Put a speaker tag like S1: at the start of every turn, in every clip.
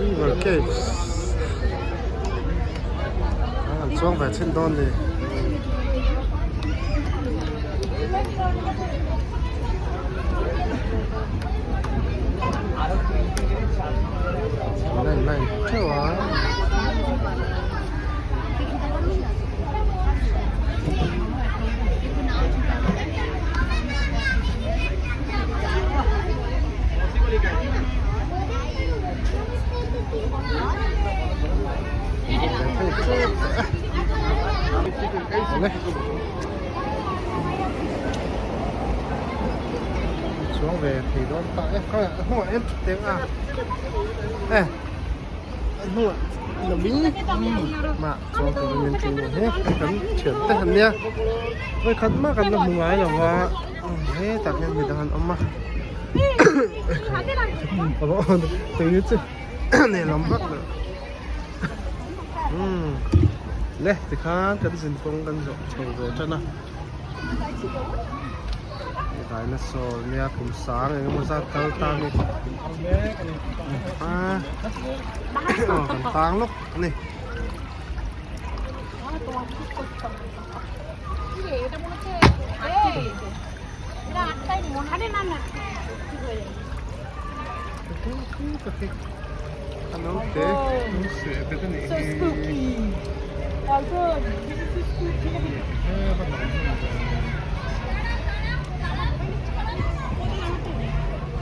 S1: River Caves an chuang ve chhin dawn ni. Line line theuh a. Chuang ve thei dawn ta e khawi a hnungah hian thut teng a e a hnungah lawmin mah chuang turin min ṭin ni he hei kan thian te han nia vawikhat mah kan la hmu ngai lo va hetah hian midang an awm a tui chu nelawm vak lo umm le tikhan kan zin kawng kan zawh chho ve tan a dinosaur nia kum sang eng emaw zat kal ta ani a aw kan tang lawk ani.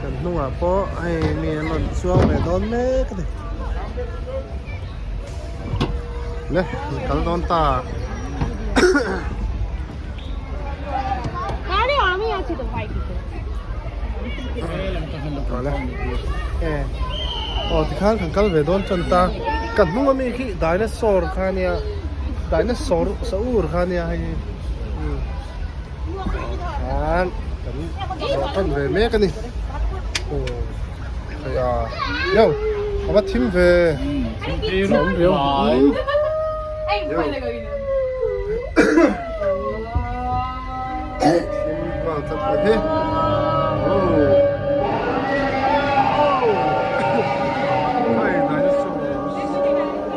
S1: Kan hnungah pawh hei mi an rawn chuang ve dawn mek a ni. Le kal dawn ta. Aw tikhan kan kal ve dawn tan ta ka hnung ami khi dinosaur kha ania dinosaur saur kha ania hei khan kan zawh tan ve mek ani aw hei a yo a va thim ve a awm riau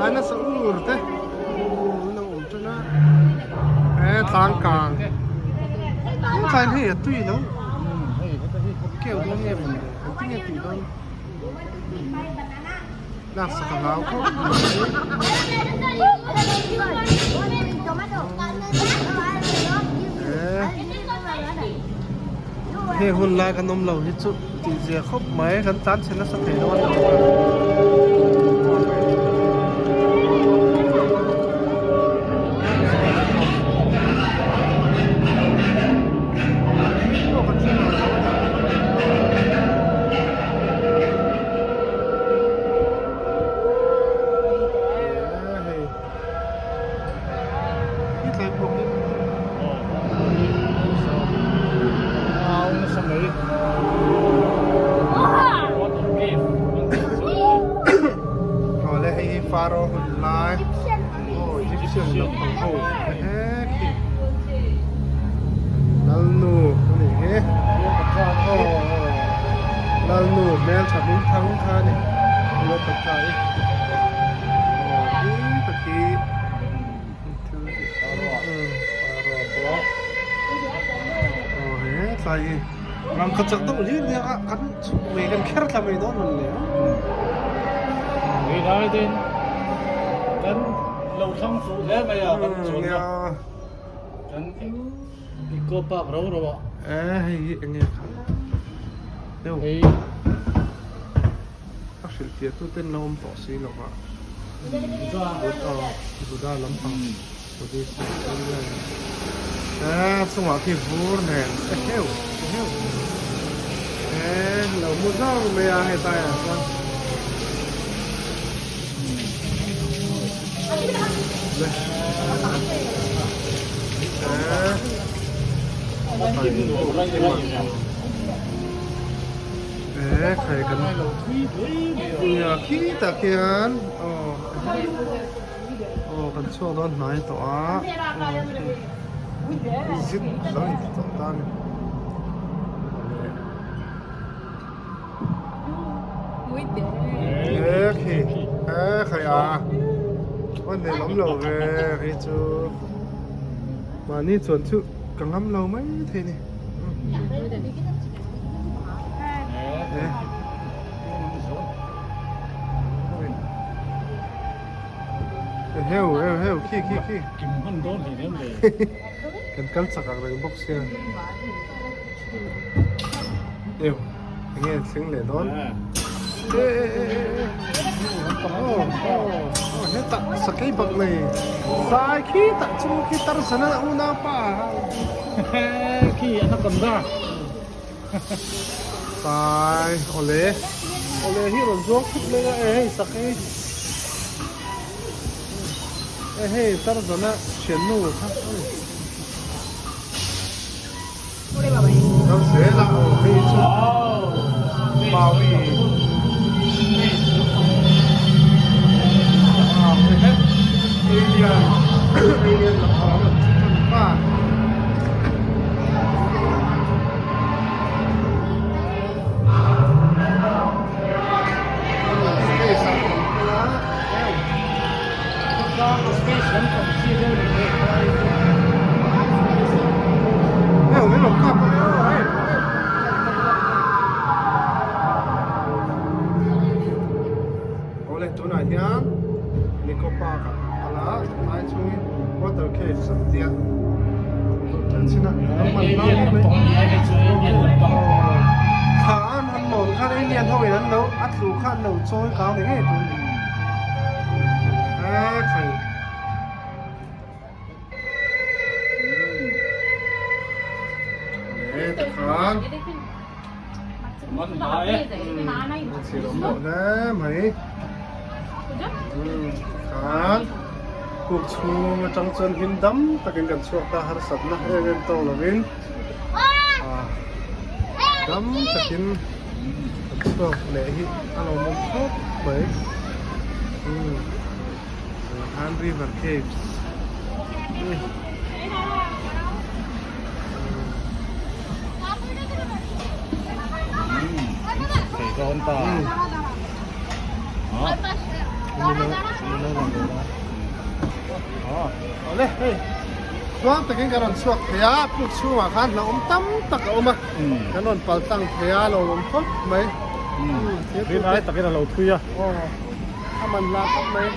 S1: Dinosaur te an lo awm tan a he tlang kang tlai hei a tui lo keu dawn nge maw ni le engtin nge tih dawn. Laksak a hlau khawp mai. He hun lai kan awm lo hi chu tih zia khawp mai kan tlan chhe nasa thei lo a ni. Pharaoh hun lai aw Egyptian lampang ho he khi Lalnu a nih hi aw Lalnu hmeltha hming thang kha a ni Cleopatra hi aw hi tak hi thil hi Pharaoh pawh aw he tlai hi rangkachak chak deuh hlir nia a kan chhuk mai kan kher thla mai dawn mawn le
S2: Hei lai te in kan lo thlang fuh hle mai a kan chuan na kan eco park ro ro ah.
S1: E hei hi enge kha deuh
S2: hei
S1: a hrilh fiah tu ten lo awm tawh si lo va Buddha lampang Buddhist e chungah khi vur nen e heu e heu e lo mu zawk mai a hetlai ah chuan. E khai kan nia khi tak hian aw aw kan chhuak dawn hnai tawh a zip lo in ti tawh ta a ni. E khi. E khai a aw nei lawm lo ve hei chu mahni chuan chu ka ngam lo mai thei ni. Heu heu heu khi khi khi kan kal chak ang reng bawk sia eu enge thleng leh dawn e e e e oh oh hetah sakei bak nei sai khi tah chu khi tarzan a unau pa
S2: khi anaconda
S1: Sai awle awle hi rawn zuang thut mai a e hei sakei e hei tarzan a thiannu kha a ni kal zel a aw hei chu maui alien alien lampang a rawn chu tan ta. Awle tunah hian Nico Park ah kal a lai chhungin water caves an tia Kha an han lawn khan alien ho in an lo a tlu kha an lo chawi kang ni ngei tur a ni. E khai. E tikhan. Thil awm loh hle mai. Tikhan kuk chhung atang chuan hlim dam takin kan chhuak ta harsatna em em tawk lovin dam takin kan chhuak leh hi a lo awm khawp mai. Han River Caves.
S2: Thei dawn ta.
S1: Awle hei tluang takin kan rawn chhuak thei a puk chhungah khan hlauhawm tam tak a awm a kan rawn pal tlang thei a lo awm khawp mai.
S2: Rin ai takin a lo thui a.
S1: A man hla khawp mai.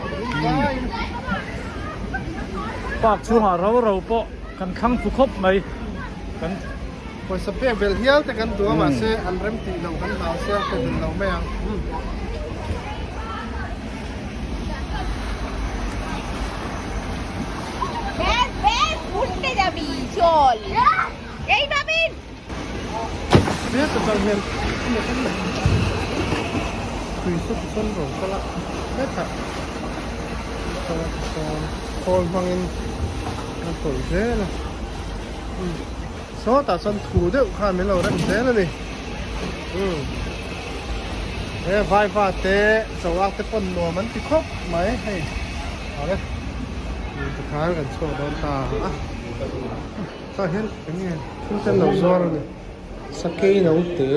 S2: Park chhungah ro ro pawh kan thlang fu khawp mai. Kan
S1: pawisa pek belh hial te kan duh a mahse an rem tih lo kan hlau sia pe belh lo mai ang. Heta chuan hian tui chu tichuan rawn kal a hetah kal a tichuan khawl hmangin a tawlh zel a sawtah chuan thu deuh khan min lo rem zel a ni umm he vaiva te choak te pawn nuam an ti khawp mai hei awle tikhan kan chhuak dawn ta a. Tah hian eng nge thil te an lo zuar a ni sakei naute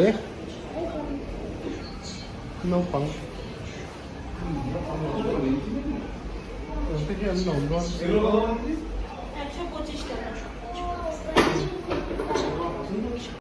S1: naupang te hi an lo dawn.